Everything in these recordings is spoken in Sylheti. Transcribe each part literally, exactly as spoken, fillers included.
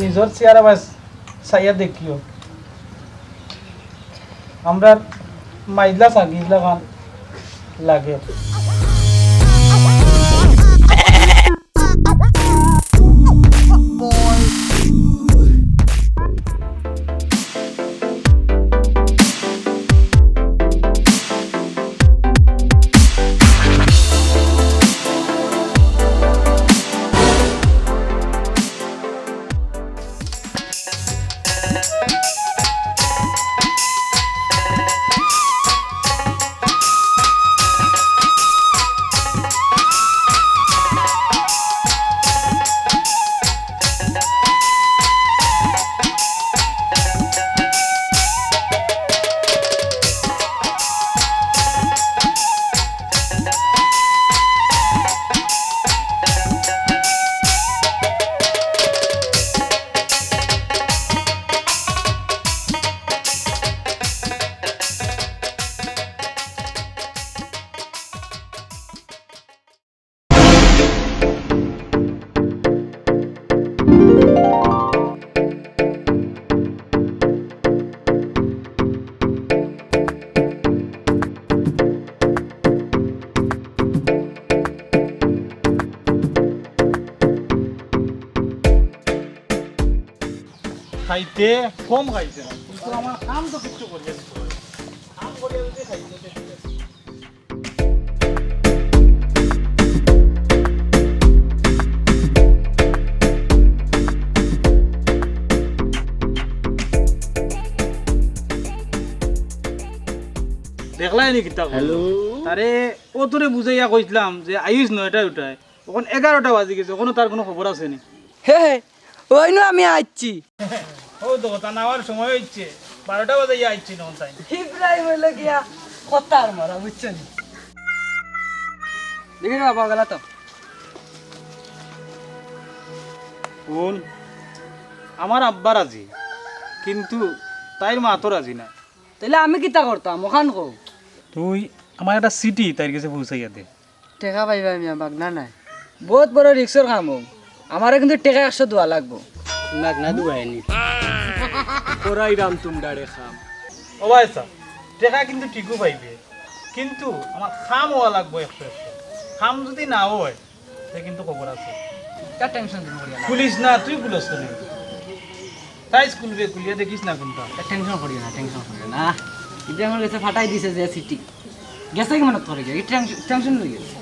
নিজর চেহারা বাস চাইয়া দেখিও। আমরার মাইজলা সাগিজলা খান লাগে। খাইতে কম খাইছে না, কিন্তু আমার কাম তো কিচ্ছু করিয়া দিতে পারে। কাম করিয়া যদি খাইতে, তে ঠিক আছে। দেখলায় নি কিতা কইলো? হ্যালো। তারে অতরে বুঝাইয়া কইছলাম যে আইস নয়টায় উঠায়, অখন এগারোটা বাজি গেছে, অখনো তার কুনু খবর আছে নি। হে হে, অইনু আমি আইছি। ও তো কথা না অওয়ার সময় অইছে, বারোটা বাজাইয়া আইছি নন তাই। ইব্রাহিম অইলো গিয়া কথার মরা, বুঝছো নি? দেখি রে বাবা, গেলা তো। হুন, আমার আব্বা রাজি, কিন্তু তাইর মা তো রাজি না। তাইলে আমি কিতা করতাম, অখান কও। তুই আমার একটা চিঠি তাইর গেছে পৌঁছাইয়া দে। টেকা পাইবা মিয়া, বাগনা নায়। বউত বড় রিস্কর কাম অউ। আমারে কিন্তু টেকা একশো দেওয়া লাগবো। মাগনা দুয়ায়নি। করাইরাম তুমরারে কাম। ও ভাই সাব, টেকা কিন্তু ঠিকউ পাইবে, কিন্তু আমার কাম অওয়া লাগবো একশো একশো। কাম যদি না অয়, তে কিন্তু খবর আছে। তা টেনশন তুমি করিও না। খুলিস না, তুই খুলস তো নি। তাই খুলবে, খুলিয়া দেখিস না কুনটা। তা টেনশন করিও না, টেনশন করিও না। ইব্রাহিমর গেছে পাঠাই দিছে যে চিঠি। গেছে কি মনে করে গিয়া? টেনশন, টেনশন লই গেছে।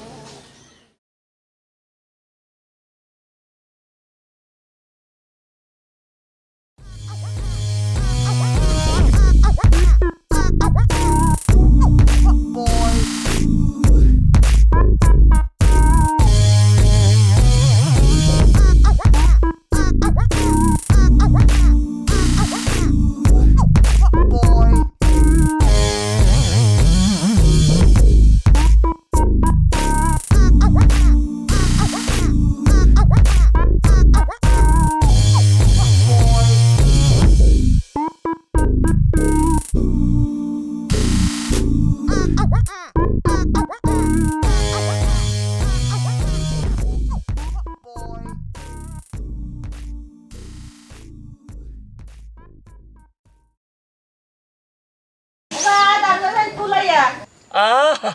আহা,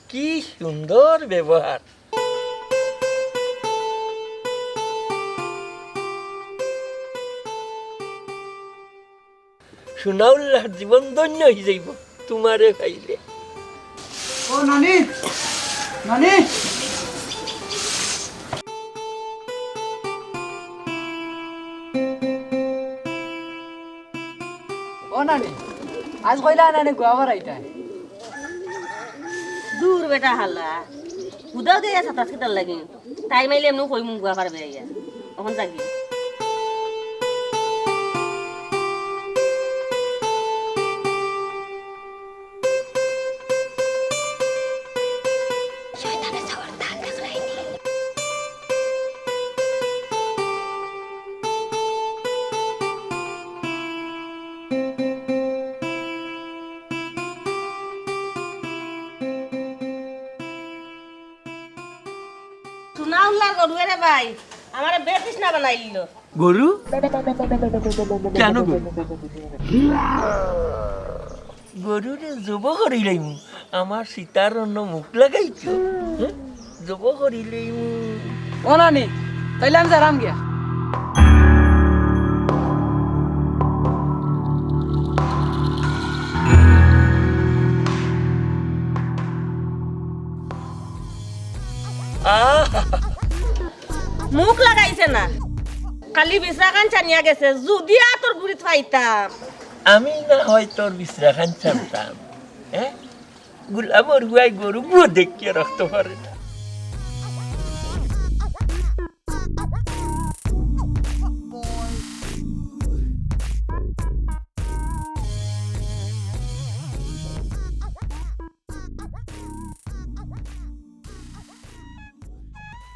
কি সুন্দর ব্যবহার। সুনাউল্লাহর জীবন ধন্য অই যাইবো তুমারে পাইলে। ও নানি, নানি। ও নানি, আইজ কইলা নানি গুয়াবার আইতায়। দূর বেটা হালা, হুদাও দিয়া সাতাশ কিতার লাগি। টাইম আইলে এমনেউ কইমু গুয়াবার বেয়াইয়া। অখন যাগি। সুনাউল্লার গরুয়ে রে ভাই, আমারে বেতৃষ্ণা বানাইল। গরু? কেন গরু? গরুরে জবো করিলাইমু। আমার সীতার অন্য মুখ লাগাইছো। হ্যাঁ? জবো করিলাইমু। ও নানি, তাইলে আমি যারাম গিয়া। আহ! মুখ লাগাইছে না, খালি বিছরাখান ছানিয়া গেছে। যুদি আতর গুড়িত পাইতাম। আমি না হয় তোর বিছরাখান ছানতাম, হ্যাঁ? গুলামর হুয়াই গরু গুয়ো দেখিয়া রক্ত পড়ে না।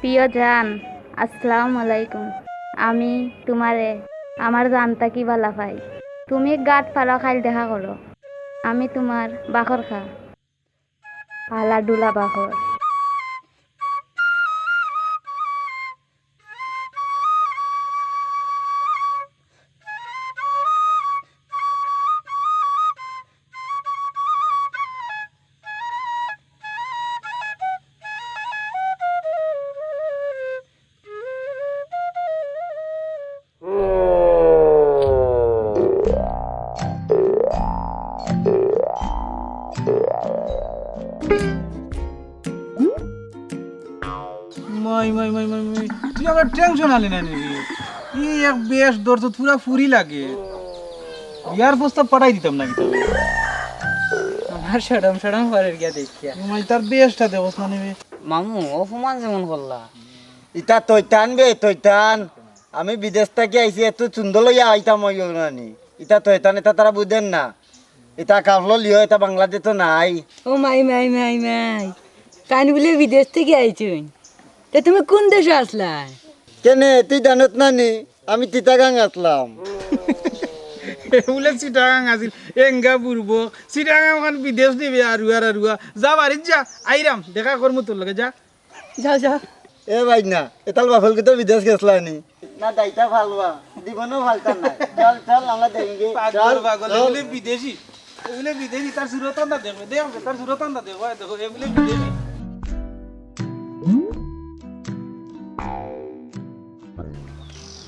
প্রিয় জান, আসসালামু আলাইকুম। আমি তুমারে আমার জান থাকি বালা পাই। তুমি গাট পারো, কাইল দেখা করো। আমি তুমার বাখর খা। হালা ডুলা বাখর। মাই, মাই, মাই, মাই, মাই। তুই আমার টেনশন আলি না নি? ই এক বেশ দরদ, পুরা ফুরি লাগে। বিয়ার প্রস্তাব পাঠাই দিতাম না কিতা? আমার শরম শরম করের গিয়া দেখিয়া। মাই, তার বেশটা দেখোস না নি? মামু, অপমান যেমন করলা। ইতা তৈতান বে, তৈতান। আমি বিদেশ থাকি আইছি, এত সুন্দর লইয়া আইতাম অইও না নি। ইতা তৈতান, ইতা তারা বুঝের না। ইতা কাফলো লিও, ইতা বাংলাদেশ তো নাই। ও মাই, মাই, মাই, মাই। তাইন বুলে বিদেশ থাকি আইছইন। তে তুমি কুন দেশো আছলায়? কেনে, তুই জানত না নি? আমি চিটাগাং আছলাম। এ বুলে চিটাগাং আছিল, এঙ্গা বুরবো। চিটাগাং অখান বিদেশ নিবে, আরুয়ার আরুয়া। যা বাড়িত যা, আইরাম, দেখা করমু তোর লগে, যা। যাও, যাও। এ ভাই না, এতাল বাফলকে তো বিদেশ গেছলা নি। না, দাইতা ফালবা, জীবনও ফালতা না। চল, চল, আমরা দেখি। পাগল, চল, পাগল, চল। এগুলো বিদেশি। এগুলো বিদেশি, তার সুরত আন্দা দেখবে, দেখবে, তার সুরত আন্দা দেখবে, দেখো, এগুলো বিদেশি।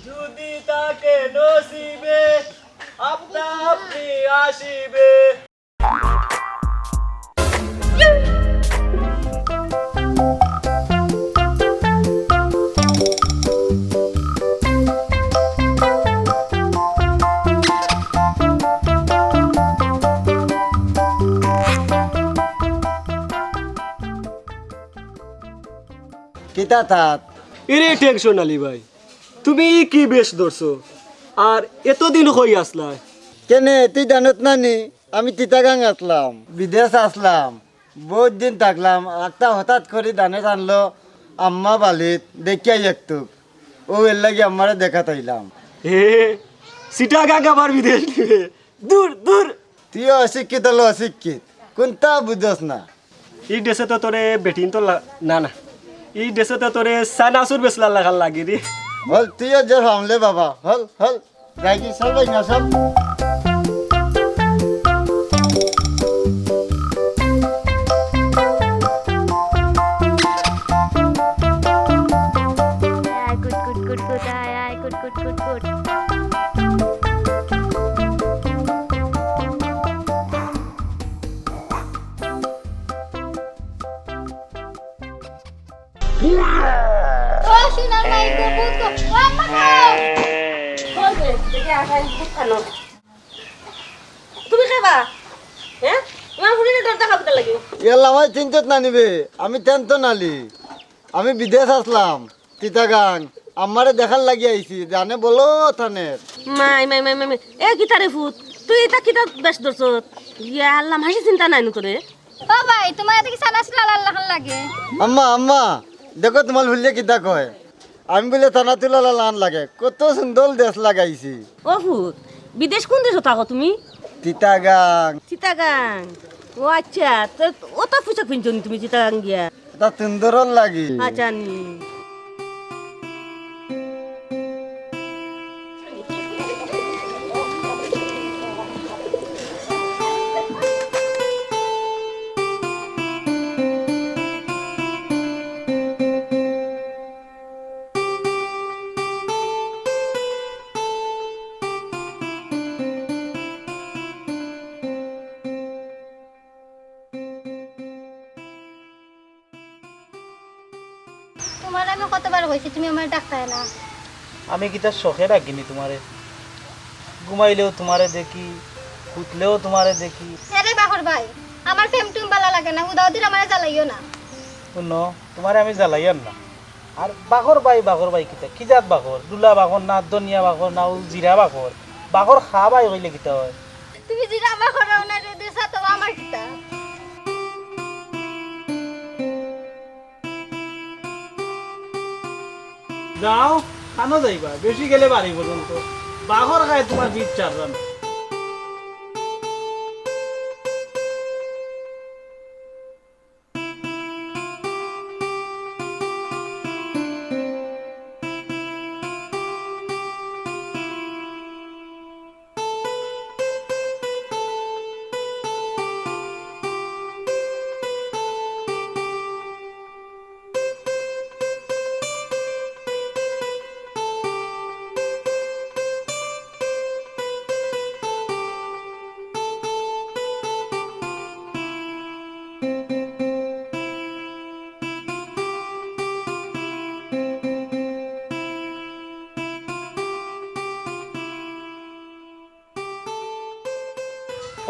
যদি থাকে নসিবে, আপনা আপনি আসিবে। কিতা তাত? এরে টেনশন আলী ভাই, তুমি ই কি বেশ ধরছো? আর এতদিন কই আছলায়? কেনে, তুই জানত না নি? আমি চিটাগাং আছলাম, বিদেশ আছলাম, বউত দিন থাকলাম। একটা হঠাৎ করি জানে জানলো আম্মা বালিত দেখিয়াই একটুক, ও এর লাগি আম্মারে দেখা তাইলাম। হে, চিটাগাং আবার বিদেশ নিবে? দূর, দূর। তুইও অশিক্ষিত হলো অশিক্ষিত, কোনটা বুঝস না। ই ড্রেসে তো তোরে বেটিন তো লা-, না, না। ই ড্রেসে তো তোরে সানাসুর বেসলা লাখান লাগে রে। হল, তুইও যে ফামলে বাবা, হল, হল। যাই কি, চল ভাই না, চল। আয়, কুট, কুট, কুট, কুট, আয়, আয়, কুট, কুট, কুট, কুট। ও সোনার মাই গো, ভূত গো, ও আম্মা গো। কই রে? দেখি আসাই ভূত খানো। তুমি খাবা? হ্যাঁ? তোমার ফুরিরে ডর দেখাও কিতার লাগি? ইয়াল্লা, আমায় চিনছত না নি বে, আমি টেনশন আলী। আমি বিদেশ আছলাম, চিটাগাং। আম্মারে দেখার লাগি আইছি, জানে বলো থানের। মাই, মাই, মাই, মাই, মাই। এ কিতা রে ফুত? তুই ইতা কিতা বেশ ধরছত? ইয়া আল্লাহ, মাসি চিন্তা নাই নু তোরে? ও ভাই, তোমার এতে কি সানাসুর আলার লাখান লাগে? আম্মা, আম্মা, দেখো তোমার হুল্লে কিতা কয়। আমি বুলে সানাসুর আলার লাখান লাগে। কত সুন্দর দেশ লাগাইছি। ও ফুত, বিদেশ কোন দেশো থাকো তুমি? চিটাগাং। চিটাগাং? ও আচ্ছা, তো অতা পোশাক পিনছো নি তুমি চিটাগাং গিয়া? অতা সুন্দরর লাগি। আচ্ছা নি। আমি কতবার কইছি তুমি আমারে ডাকতায় না। আমি কিতা শখে ডাকিনি তুমারে? ঘুমাইলেও তুমারে দেখি, হুতলেও তুমারে দেখি। আরে বাখর ভাই, আমার প্রেম টুম বালা লাগে না, হুদাহুদির আমারে জ্বালাইও না। হুনো, তুমারে আমি জ্বালাইয়ার না। আর বাখর ভাই, বাখর ভাই কিতা? কি জাত বাখর? ডুলা বাখর না, ধনিয়া বাখর না, উজিরা বাখর? বাখর খা ভাই কইলে কিতা অয়? তুমি জিরা বাখর অও না রে, দেশা তো আমার কিতা? যাও, কানো যাইবা? বেশি গেলে বাড়ি পর্যন্ত। বাখর খায় তুমার পিঠ চাররাম।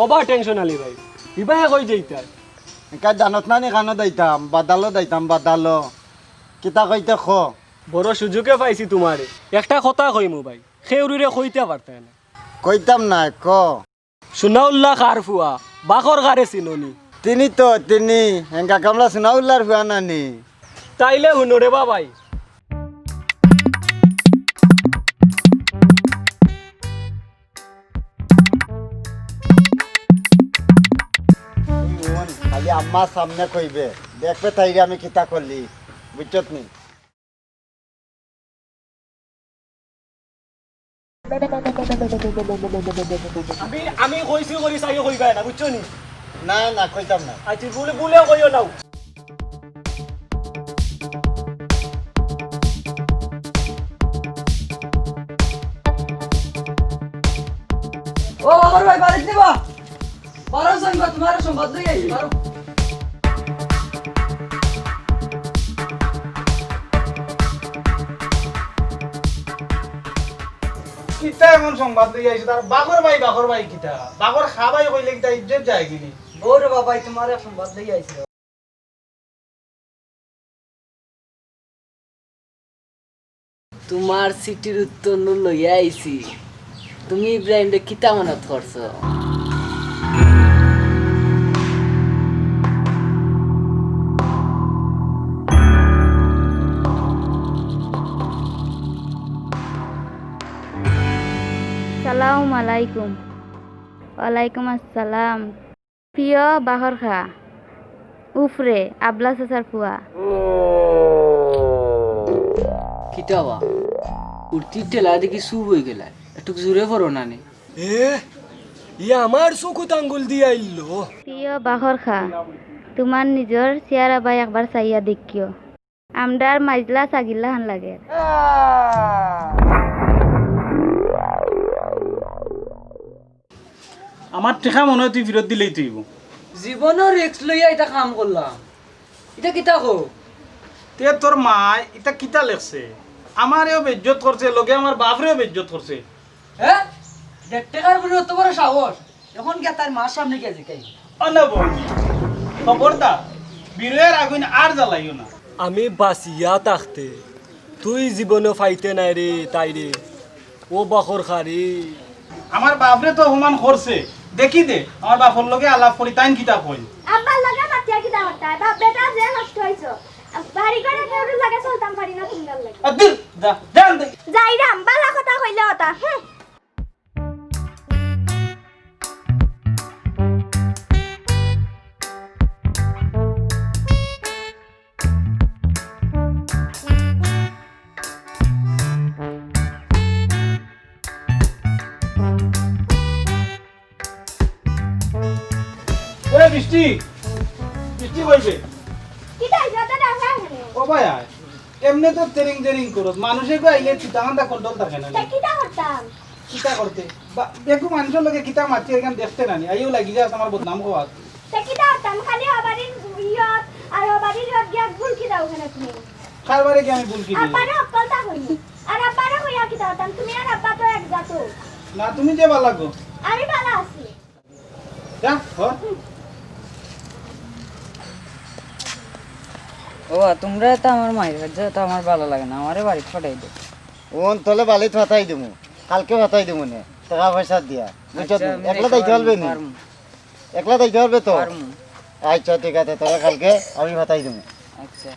ওবা টেনশন আলী ভাই, ইবায় কই যাইতায়? একা জানত না নি কানো যাইতাম, বাদালো যাইতাম, বাদালো। কিতা কইতে ক? বড় সুযোগে পাইছি তুমারে। একটা কথা কইমু ভাই, কেউরিরে কইতা পারতায় না। কইতাম না, ক। সুনাউল্লা খার ফুয়া, বাখর খারে চিনো নি? চিনি তো, চিনি। হেঙ্গা কামলা সুনাউল্লার ফুয়া না নি? তাইলে হুনো রে বা ভাই। তুই হুন, খালি আম্মার সামনে কইবে, দেখবে তাইরে আমি কিতা করলি, বুঝছত নি? আমি, আমি কইছি করি চাইও কইবায় না, বুঝছো নি? না, না, কইতাম না। আচ্ছা, ভুলে, ভুলে কইও নাও। ও বাবার ভাই, বাড়িত নিবা? বারো জন বা তোমার সংবাদ লই আইছি, বারো। কিতা এমন সংবাদ লই আইছো? তার বাঘর ভাই, বাঘর ভাই কিতা? বাঘর খা ভাই কইলে কিতা ইজ্জত যায় গিনি? ও রে বাবা, তোমার এক সংবাদ লই আইছি। তোমার চিঠির উত্তর নু লইয়া আইছি। তুমি ইব্রাহিমরে কিতা মনত করছো? সালাম আলাইকুম। ওয়ালাইকুম আসসালাম। প্রিয় বাখর খা, উফরে, আবলা চাচার ফুয়া। কিতা বা? কুর্তির ঠেলা দেখি চুপ অই গেলায়। একটু জোরে পড়ো না নি। এ, ই আমার চকুত আঙ্গুল দিয়া আইলো। প্রিয় বাখর খা, তোমার নিজর চেহারা বায় একবার চাইয়া দেখিও। আমরার মাইজলা ছাগিল্লা হান লাগের। আমার টেকা মনে অয় তুই ফিরত দিলেই তুই। জীবনর রিস্ক লইয়া ইতা কাম করলাম। ইতা কিতা কও? তে তোর মায় ইতা কিতা লেখছে? আমারেও বেইজ্জত করছে, লগে আমার বাফরেও বেইজ্জত করছে। হে? দেড় টেকার বুলে অত বড় সাহস? অখন গিয়া তার মার সামনে গিয়া জিকাই। অনা বউ, খবরদার, বিরয়ের আগুন আর জ্বালাইও না। আমি বাচিয়া থাকতে তুই জীবনও পাইতে নায় রে, তাইরে। ও বাখর খারি। আমার বাফরে তো অপমান করছে। দেখি দে, আমার বাফর লগে আলাপ করি, তাইন কিতা কইন। আব্বার লগে মাতিয়া কিতা করতায়? বাপ বেটা যে নষ্ট অইছো। বাড়ি ঘরে কেউর লগে চলতাম পারি না তুমরার লগে। আ, দূর, যা, যা আনতে। যাইরাম, বালা কথা কইলে অতা। হুম। এ বৃষ্টি, বৃষ্টি কইবে। কিতা অইছে? অত ডাকরা কেনে? ও ভাই আয়, এমনে তো তেরিং তেরিং করস, মানুষে কই আইলে চিতাগান্দা কন্ট্রোল থাকে না। তে কিতা করতাম? কিতা করতে? বা, বেগু মানুষর লগে কিতা মাতি এখান দেখতে নানি, আইও লাগি যাস আমার বদনাম কওয়াত। তে কিতা করতাম? খালি হবারির ইয়ত আর হবারির ইয়ত গিয়া গুল কি দাও কেনে তুমি? কার বারে গিয়া আমি ভুল কি বুঝি? আব্বারে অকলতা কইনি। আর আব্বারে কইয়া কিতা করতাম? তুমি আর আব্বা তো এক জাত। না, তুমি যে ভালা গো। আমি ভালা আছি। যা, হ। ও, তুমরা তো আমার মাইর বাচ্চা, তো আমার ভালা লাগে না, আমারে বাড়িত পাঠাই দেও। অখন তলে বাড়িত পাঠাই দিমু, কালকে পাঠাই দিমু নে, টেকা পয়সা দিয়া, বুঝছো আচ্ছা, তো? আমি একলা যাইতে পারবো নি? পারমু। একলা যাইতে পারবে তো? পারমু। আচ্ছা, ঠিক আছে, তোরা কালকে আমি পাঠাই দিমু। আচ্ছা।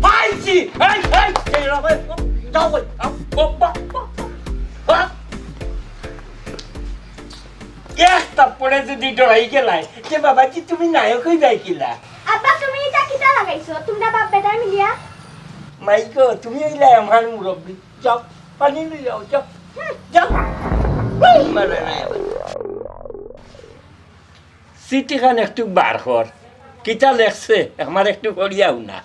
হাই, ছি, হাই, হাই, এই রে ভাই, যাও ভাই, যাও, ও, বা, বা, বা। এক থাপ্পড়ে যদি ডরাই গেলায়, তে বাবাজি তুমি নায়ক অই যাইকিলা। আব্বা, তুমি ইটা কিতা লাগাইছো? তুমরা বাপ বেটায় মিলিয়া? মাই গো, তুমি অইলায় আমার মুরব্বি। যাও, পানি লই যাও, যাও। হুম, যাও। মারে নাই আবার। চিঠিখান একটু বার কর। কিতা লেখছে, আমার একটু পড়িয়া হুনা।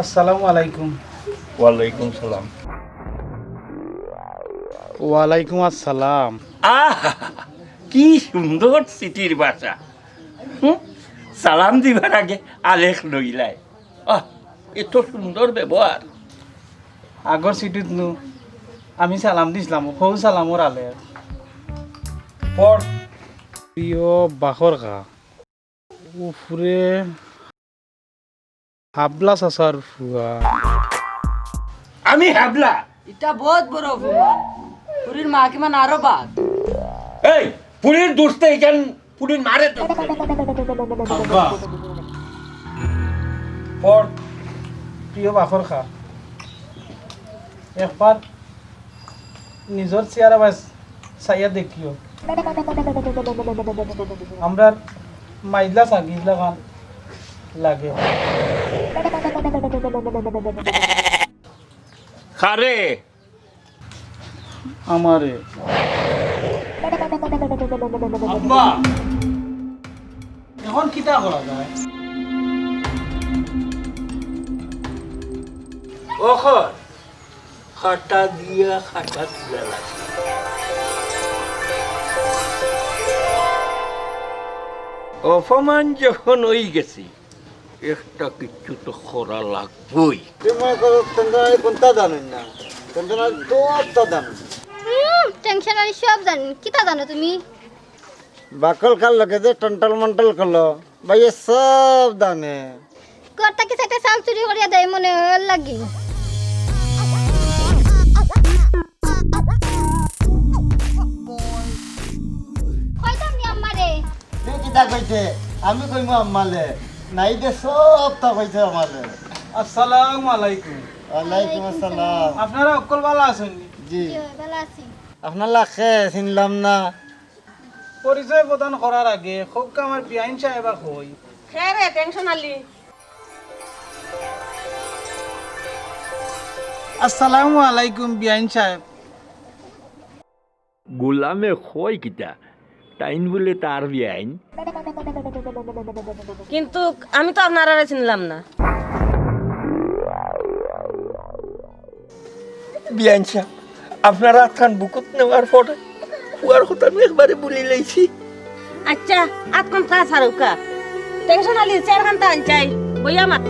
আসসালামু আলাইকুম। ওয়ালাইকুম সালাম। ওয়ালাইকুম আসসালাম। আহ, কি সুন্দর চিঠির ভাষা। হুম? সালাম দিবার আগে আলেখ লইলায়। আহ, এত সুন্দর ব্যবহার। আগর চিঠিত নু আমি সালাম দিছলাম, হউ সালামর আলেখ। পড়। প্রিয় বাখর খা। উফরে হাবলা চাচার ফুয়া। আমি হাবলা? ইটা বউত বড় অপমান। ফুরির মা কিমান আরো বাদ। এই, ফুরির দুস্তে ইখান ফুরির মারে তো। আব্বা, পড়। প্রিয় বাখর খা। একবার নিজর চেহারা বাস চাইয়া দেখিও। আমরার মাইজলা সাগিজলা খান লাগে। কারে? আমারে। আব্বা, এখন কিতা করা যায়? অখন খাটা দিয়া খাটা তুলা লাগে। অপমান যখন অই গেছে, একটা কিচ্ছু তো করা লাগবই। তুমি মনে করো, টেনশন আলী কোনটা জানেন না? টেনশন আলী সবটা জানেন। হুম, টেনশন আলী সব জানেন। কিতা জানো তুমি? বাকল কার লগে যে টন্টল মন্টল করলো, ভাইয়ে সব জানে। ঘর থাকি চাইরটা চাউল চুরি করিয়া দেয় মনে অয় লাগি। কইতাম নি আম্মারে। তুই কিতা কইতে? আমি কইমু আম্মালে। নাই দে সবটা কইতে আমারে। আসসালামু আলাইকুম। ওয়ালাইকুম আসসালাম। আপনারা অকল ভালা আছইন নি? জি। জি, ভালা আছি। আপনার লাখে চিনলাম না। পরিচয় প্রদান করার আগে কউক্কা আমার বিয়াইন সাহেবা কই। হে রে, টেনশন আলী। আসসালামু আলাইকুম বিয়াইন সাহেব। গোলামে কয় কিতা? তাইন বুলে তার বিয়াইন। কিন্তু আমি তো আপনারারে চিনলাম না। বিয়াইন সাব, আপনার আতখান বুকুত নেওয়ার পরে পুয়ার কথা আমি একবারে ভুলি লাইছি। আচ্ছা, আতখান তা ছাড়ুক্কা। টেনশন আলী, চেয়ারখান তা আনছাই, বইয়া মাত।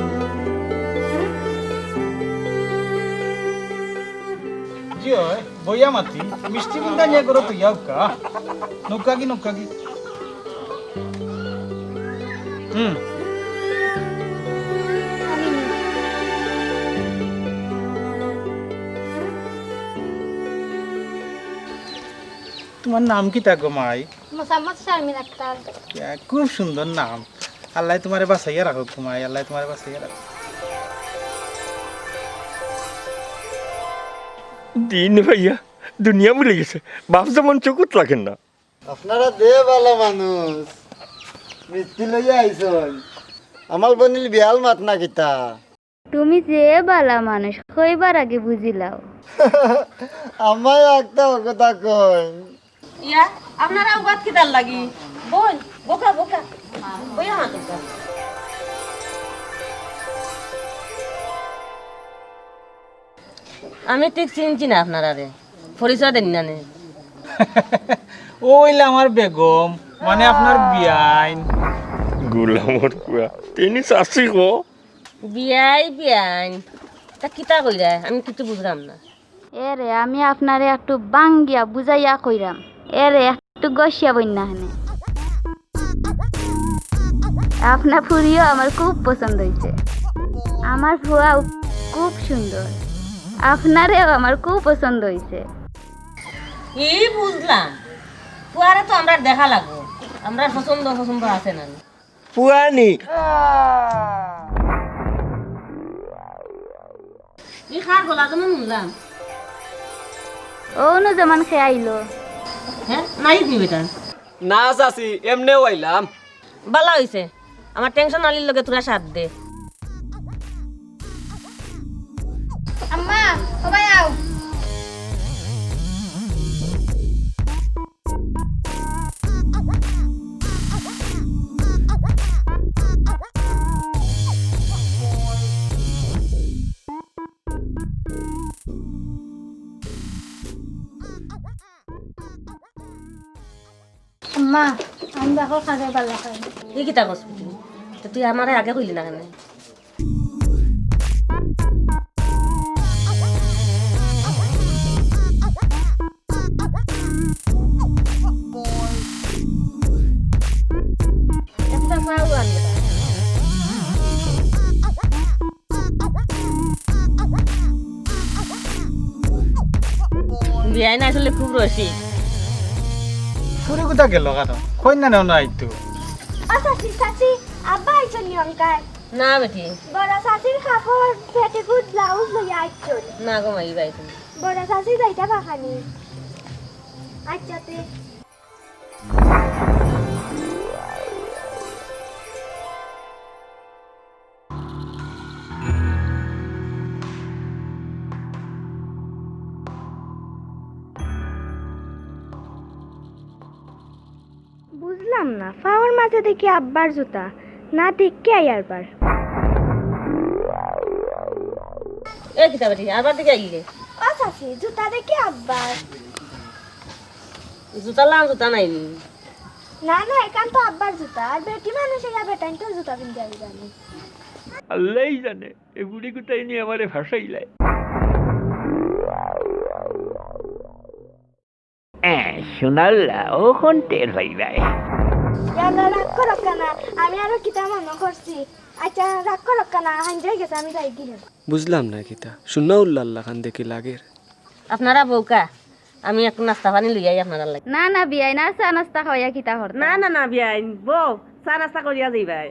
জি অয়, বইয়া মাতি, মিষ্টি মুখটা নিয়া করো তো ইয়াউক্কা। নৌকাগি, নৌকাগি। হুম। তোমার নাম কিতা গো মাই? মোসাম্মদ শারমিন আক্তার। ইয়া, খুব সুন্দর নাম। আল্লায় তুমারে বাঁচাইয়া রাখউক, তুমায় আল্লায় তুমারে বাঁচাইয়া রাখউক। দিন ভাইয়া, দুনিয়া ভুলি গেছে, বাপ যেমন চকুত লাগের না। আপনারা যে ভালা মানুষ, মিষ্টি লইয়া আইছইন। আমার বইনর বিয়ার মাত না কিতা? তুমি যে ভালা মানুষ, কইবার আগে বুঝিলাও। আমায় একটা কথা কইন। ইয়া, আপনারা উবাত কিতার লাগি? বইন, বউক্কা, বউক্কা। বইয়া মা তোমরা। আমি ঠিক চিনছি না আপনারারে, পরিচয় দেন না নে। ও অইলা আমার বেগম, মানে আপনার বিয়াইন। গোলামর পুয়া, তিনি চাচি গো। বিয়াই বিয়াইন, তা কিতা কইরা? আমি কিচ্ছু বুঝলাম না। এরে, আমি আপনারে একটু বাঙ্গিয়া বুঝাইয়া কইরাম। এরে, একটু গসিয়া বইন না হানে। আপনার ফুরিও আমার খুব পছন্দ অইছে। আমার ফুয়াও খুব সুন্দর। আপনারেও আমার খুব পছন্দ অইছে। ই বুঝলাম, ফুয়ারে তো আমরার দেখা লাগবো, আমরার পছন্দ অপছন্দ আছে না। ফুয়ানি। ই কার গলা যেমন হুনলাম। অনো যেমন কে আইলো। হ্যাঁ, নাহিদ নি বেটা? না চাচি, এমনেউ আইলাম। ভালা অইছে, আমার টেনশন আলীর লগে থুড়া সাথ দে। আম্মা, ও ভাই আও। আম্মা, আমি দেখো খাজা বালা খাই। ই কিতা কস তুই? তো তুই আমারে আগে কইলি না কেনে? একটা পাও আনবে না। বিয়াইন আসলে খুব রসিক। ফুরি কুতা গেল কেনে? কইন না, না, না, আইতো। ও চাচি, চাচি, আব্বা আইছইন নি অনকায়? না বেটি। বড় চাচির কাপড়, পেটিকোট, ব্লাউজ লইয়া আইছইন। না গো মাই, বাইছইন। বড় চাচি যাইতা বাখানি। আচ্ছা তে। বুঝলাম না, পাওর মাঝে দেখি আব্বার জুতা, না দেখি আইয়ার বার। এ কিতা বেটি, আরবার দেখি আইলে? ও চাচি, জুতা দেখি আব্বার। জুতা লাম জুতা নাই নি? না, না, এখান তো আব্বার জুতা। আর বেটি মানুষ ইয়া বেটাইন তো জুতা পিনতে আইবা নি। আল্লাহই জানে, এ বুড়ি কুতাই নিয়ে আমারে ফাঁসাইলায়। এ, সোনাল্লা, অখন টের পাইবায়। ইয়াল্লা, রাগ করো কেনে? আমি আরো কিতা মনো করছি। আচ্ছা, রাগ করো কেনে? হাঞ্জাই গেছে, আমি যাই গিয়ে। বুঝলাম না কিতা, সোনাউল্লাহ আল্লাহ খান দেখি লাগের। আপনারা বউক্কা, আমি একটু নাস্তা পানি লইয়া আই আপনারার লাগি। না, না, বিয়াইন, না, চা নাস্তা খাওয়াইয়া কিতা করতা? না, না, না, বিয়াইন, বউ, চা নাস্তা করিয়া যাইবায়।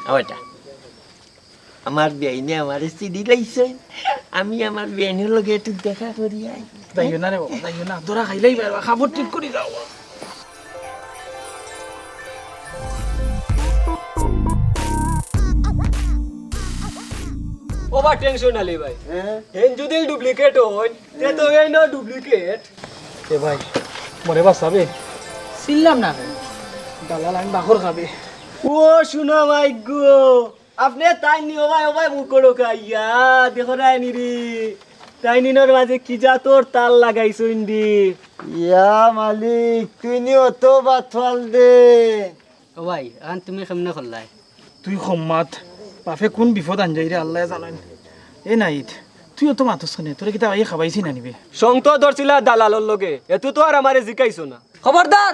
ও বেটা, আমার বিয়াইনে আমারে চিনি লাইছইন, আমি আমার বিয়াইনর লগে একটু দেখা করি আই। যাইও না রে বাবা, যাইও না, ধরা খাইলেই বেরবা, খাবার ঠিক করি যাও। ওবা টেনশন আলী ভাই, হ্যাঁ? হেন যদি ডুপ্লিকেট হইন, তে তো এই না ডুপ্লিকেট। এ ভাই, মরে বাঁচাবে? চিনলাম না রে। দালাল আমি বাখর খাবে। ও শুনো ভাই গো, আপনে তাইন নি, ও ভাই, ও ভাই, মুখ করো খাইয়া, দেখো না নি রে। তাইন ইনর মাঝে কি জাতর তার লাগাইছইন রে। ইয়া মালিক, তুই নি অত বাতফাল দে। ও ভাই, আন তুমি কেমনে করলাই? তুই খম্মাত, বাফে কোন বিপদ আনজাই রে, আল্লায় জানইন। এ নাইত, তুই অত মাতস কেনে? তোরে কিতা ভাইয়ে খাবাইছি না নিবে? সঙ্গ তো ধরছিলা দালালর লগে, এতু তো আর আমারে জিকাইছো না। খবরদার,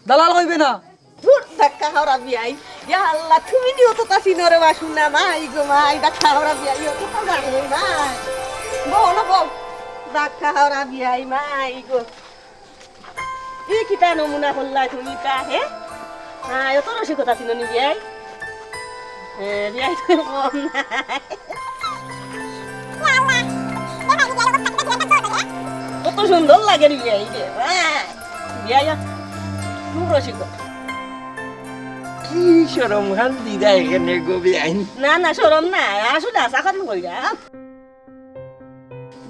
দালাল কইবে না। ধুর, ধাক্কা খাওরা বিয়াই। ইয়া আল্লাহ, তুমি নি অততা চিনো রে বা শুনা, মাই গো মাই, ধাক্কা খাওরা বিয়াই, অততা জানো না। বউ না বউ। বাক্কা হাওরা বিয়াই মাই গো। ই কিতা নমুনা করলা তুমি তা, হে? হ্যাঁ, অত রসিকতা ছিল নি বিয়াই? হ্যাঁ, বিয়াই তো কম নাই। কত সুন্দর লাগে রে বিয়াই রে, হ্যাঁ। বিয়াই খুব রসিক। কি শরম খান দিদা এখানে গো বিয়াই? না, না, শরম না, আসলে আশা করি কইরা।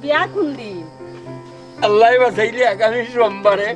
বিয়া কোন দিন? আল্লাহ বাঁচাইলে আগামী সোমবারে।